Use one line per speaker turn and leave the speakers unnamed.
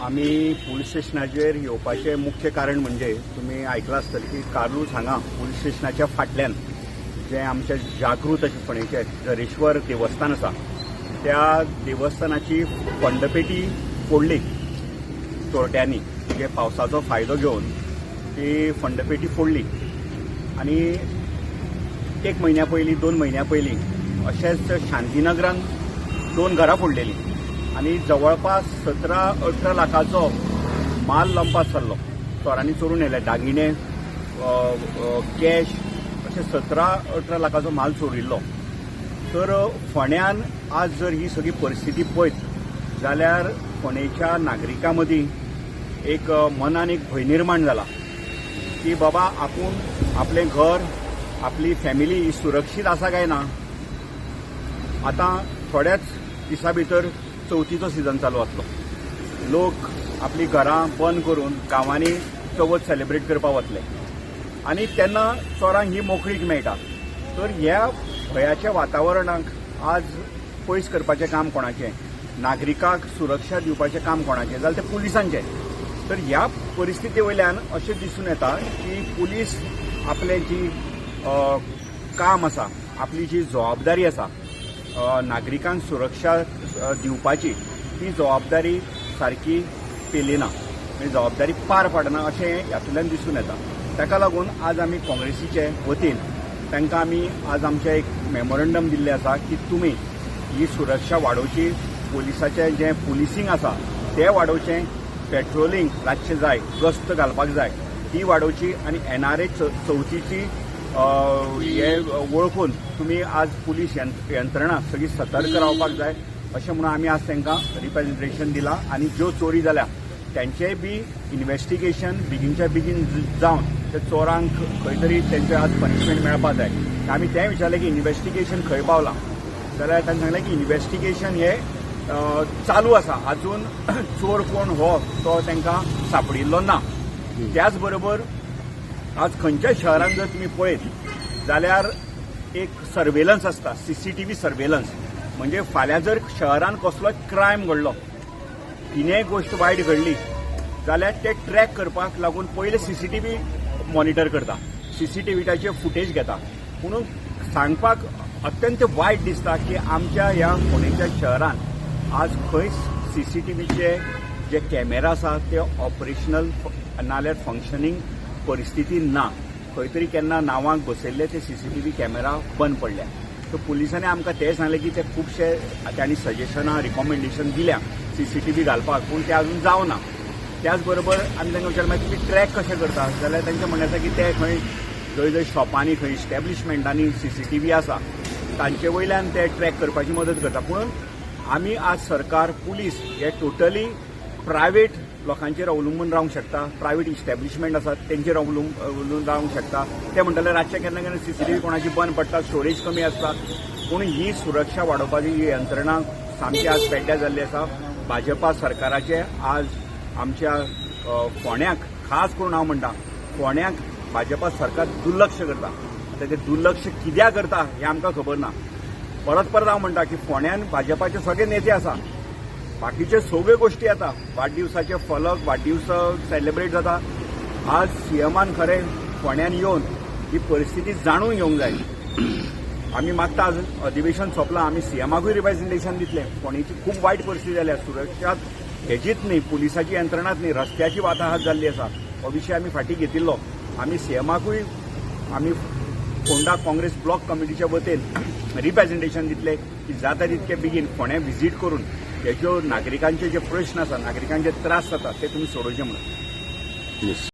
आमी पुलीस स्टेशनाचेर येवपाचें मुख्य कारण म्हणजे तुमी आयकलां आसतलें की कार्लूस हांगा पुलीस स्टेशनाच्या फाटल्यान जें आमचें जागृत अशें फोंडेचें झरेश्वर देवस्थान आसा, त्या देवस्थानाची फंडपेटी फोडली चोरट्यांनी. म्हणजे पावसाचो फायदो घेवन ती फंडपेटी फोडली आनी एक म्हयन्या पयलीं, 2 म्हयन्या पयलीं अशेंच शांतीनगरान 2 घरां फोडलेलीं आनी जवळपास 17-18 लाखाचो माल लंपास जाल्लो. चोरांनी चोरून व्हेले दागिने, कॅश, अशें 17-18 लाखाचो माल चोरिल्लो. तर फोंड्यान आज जर ही सगळी परिस्थिती पळयत जाल्यार फोंडेच्या नागरिकां मदीं एक मनान एक भंय निर्माण जाला की बाबा आपूण आपलें घर, आपली फॅमिली ही सुरक्षीत आसा काय ना. आतां थोड्याच दिसां भितर चवथीचो सिजन चालू जातलो. लोक आपली घरां बंद करून गांवांनी चवथ सेलिब्रेट करपाक वतले आनी तेन्ना चोरांक ही मोकळीक मेळटा. तर ह्या भंयाच्या वातावरणाक आज पयस करपाचें काम कोणाचें, नागरिकांक सुरक्षा दिवपाचें काम कोणाचें जाल्यार तें पुलिसांचें. तर ह्या परिस्थिती वयल्यान अशें दिसून येता की पुलीस आपलें जी काम आसा, आपली जी जबाबदारी आसा नागरिकांक सुरक्षा दिवपाची, ती जबाबदारी सारकी पेलिना, म्हणजे जबाबदारी पार पाडना अशें हातूंतल्यान दिसून येता. ताका लागून आज आमी काँग्रेसीचे वतीन तांकां आमी आज आमचें एक मेमोरंडम दिल्लें आसा की तुमी ही सुरक्षा वाडोवची, पुलिसाचें जें पुलिसींग आसा तें वाडोवचें, पेट्रोलिंग रातचें जाय, गस्त घालपाक जाय ती वाडोवची आनी NRA चवथीची हे वळखून तुमी आज पुलीस यंत्रणा सगळी सतर्क रावपाक जाय अशें म्हणून आमी आज तांकां रिप्रेजेंटेशन दिलां. आनी ज्यो चोरी जाल्या तेंचेय बी इन्वेस्टिगेशन बेगीनच्या बेगीन जावन ते चोरांक खंय तरी तेंचे आज पनिशमेंट मेळपाक जाय. आमी तेंय विचारलें की इन्वेस्टिगेशन खंय पावलां, जाल्यार तांणी सांगलें की इन्वेस्टिगेशन हें चालू आसा, अजून चोर कोण हो तो तांकां सापडिल्लो ना. त्याच बरोबर आज खंयच्याय शहरान जर तुमी पळयत जाल्यार एक सर्वेलन्स आसता, CCTV surveillance. म्हणजे फाल्यां जर शहरान कसलोय क्रायम घडलो, कितेंय गोश्ट वायट घडली जाल्यार ते ट्रॅक करपाक लागून पयले CCTV monitor करता, CCTVचे फुटेज घेता. पूण सांगपाक अत्यंत वायट दिसता की आमच्या ह्या फोंडेच्या शहरान आज खंयच CCTVचे जे कॅमेरा आसा ते ऑपरेशनल नाल्यार फंक्शनींग परिस्थिती ना. खंय तरी केन्ना नांवांक बसयल्ले ते CCTV camera बंद पडल्या. तर पुलिसांनी आमकां तें सांगलें की ते खुबशे तांणी सजेशनां, रिकॉमेंडेशन दिल्या CCTV घालपाक, पूण ते अजून जावना. त्याच बरोबर आमी तांकां विचारलें मागीर तुमी ट्रॅक कशें करता, जाल्यार तांचें म्हणणें आसा की ते खंय जंय जंय शॉपांनी, खंय इस्टॅब्लिशमेंटांनी CCTV आसा तांचे वयल्यान ते ट्रॅक करपाची मदत करता. पूण आमी आज सरकार, पुलीस हे टोटली प्रायवेट लोकांचेर अवलंबून रावंक शकता, प्रायवेट इस्टॅब्लिशमेंट आसा तेंचेर अवलंबून रावंक शकता. ते म्हणटले रातचे केन्ना केन्ना CCTV कोणाची बंद पडटा, स्टोरेज कमी आसता. पूण ही सुरक्षा वाडोवपाची ही यंत्रणा सामकी आज पेड्ड्यार जाल्ली आसा. भाजपा सरकाराचे आज आमच्या फोंड्याक, खास करून हांव म्हणटा फोंड्याक भाजपा सरकार दुर्लक्ष करता. आतां ते दुर्लक्ष कित्याक करता हें आमकां खबर ना. परत परत हांव म्हणटा की फोंड्यान भाजपाचे सगळे नेते आसा, बाकीचे सगळ्यो गोश्टी येता, वाडदिवसाचे फलक, वाडदिवस सेलिब्रेट जाता. आज CMान खरें फोंड्यान येवन ही परिस्थिती जाणून घेवंक जाय. आमी मागता आज अधिवेशन सोंपलां, आमी CMाकूय रिप्रेजेंटेशन दितले. फोंडेची खूब वायट परिस्थिती जाल्या, सुरक्षा हेजीच न्ही, पुलिसाची यंत्रणाच न्ही, रस्त्याची वाताहात जाल्ली आसा. हो विशय आमी फाटीं घेतिल्लो. आमी CMाकूय आमी फोंडा काँग्रेस ब्लॉक कमिटीच्या वतीन रिप्रेजेंटेशन दितले की जाता तितके बेगीन फोंड्या विजीट करून हेज्यो नागरिकांचे जे प्रश्न आसा, नागरिकांचे त्रास जाता ते तुमी सोडोवचे म्हणून.